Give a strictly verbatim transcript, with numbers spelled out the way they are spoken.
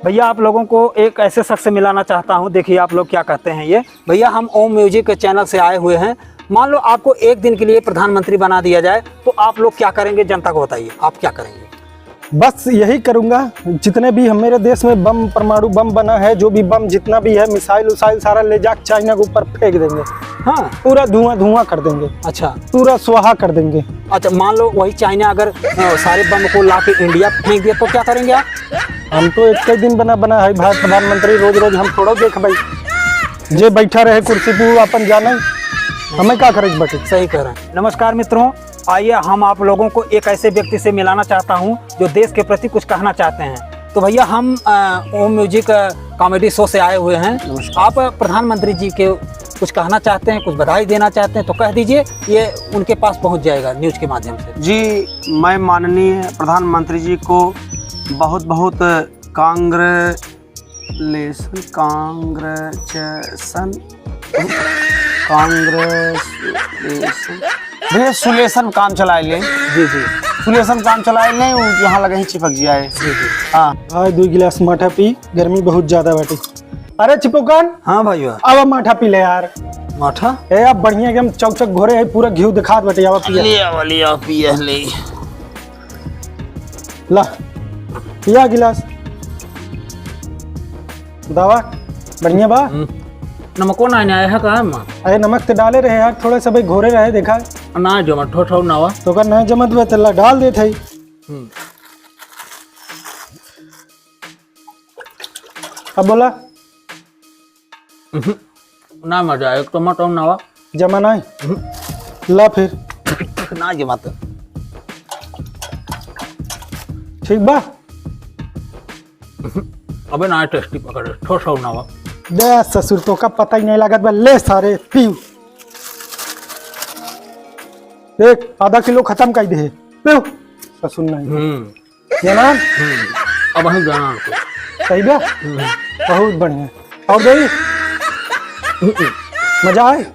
भैया, आप लोगों को एक ऐसे शख्स से मिलाना चाहता हूँ, देखिए आप लोग क्या कहते हैं। ये भैया, हम ओम म्यूजिक के चैनल से आए हुए हैं। मान लो आपको एक दिन के लिए प्रधानमंत्री बना दिया जाए, तो आप लोग क्या करेंगे? जनता को बताइए, आप क्या करेंगे? बस यही करूँगा, जितने भी हम, मेरे देश में बम, परमाणु बम बना है, जो भी बम जितना भी है, मिसाइल उसाइल सारा ले जाके चाइना के ऊपर फेंक देंगे। हाँ। पूरा धुआं धुआं कर देंगे। अच्छा। पूरा स्वाहा कर देंगे। अच्छा, मान लो वही चाइना अगर, अ, सारे बम को ला के इंडिया फेंक दिया, तो क्या करेंगे आप? हम तो एक ही दिन बना, बना है भाई प्रधानमंत्री, रोज रोज हम थोड़ो देखबै। जे बैठा रहे कुर्सी पे, वो अपन जाने, हमें का करे के बाटे? सही कह रहे हैं। नमस्कार मित्रों, आइए हम आप लोगों को एक ऐसे व्यक्ति से मिलाना चाहता हूँ जो देश के प्रति कुछ कहना चाहते हैं। तो भैया, हम, अ, ओम म्यूजिक, अ, कॉमेडी शो से आए हुए हैं। नमस्कार। आप प्रधानमंत्री जी के कुछ कहना चाहते हैं, कुछ बधाई देना चाहते हैं, तो कह दीजिए, ये उनके पास पहुँच जाएगा न्यूज के माध्यम से। जी, मैं माननीय प्रधानमंत्री जी को बहुत बहुत कांग्रेचुलेशन, कांग्रेचुलेशन, कांग्रेचुलेशन। भैया, सुलेशन काम चलाए ले। जी, जी। सुलेशन काम चलाए ले, उ यहाँ लगे ही चिपक जाए। जी, जी। हाँ। भाई, दो गिलास माठा पी, गर्मी बहुत ज्यादा बाटे। अरे चिपकन। हाँ भैया। अब माठा पी ले यार। माठा? ए, अब बढ़िया एकदम चौचक घोरे है, पूरा घी दिखात बाटे, आवा पिया। ले आवा, ले आवा, पिया ले। ला, पिया गिलास। दावा, बढ़िया बा? हम्म। नमको ना आया है का, माँ? अरे, नमक तो डाले रहे यार, थोड़ा सा भाई घोरे रहे, देखा। ना जमत, थो-, थो ना हुआ। तो का ना जमत बा, तो ला, डाल देत है। हम्म। अब बोला। उहुं, ना मजा आए, एक तो मत ना हुआ। जमा नहीं? उहुं। ला फिर। ना जमा तो। ठीक बा? उहुं, अबे ना टेस्टी पकड़े, ठोस हो ना हुआ। दे ससुर, तो का पता ही नहीं लागत बा, ले सारे, पीऊ। देख, आधा किलो खत्म कर दे, पीऊ। ससुर नहीं। हम्म। ये ना? हम्म। अब हम जाना आपको। सही बा? हम्म। बहुत बढ़िया। और दही? हम्म। मजा आए?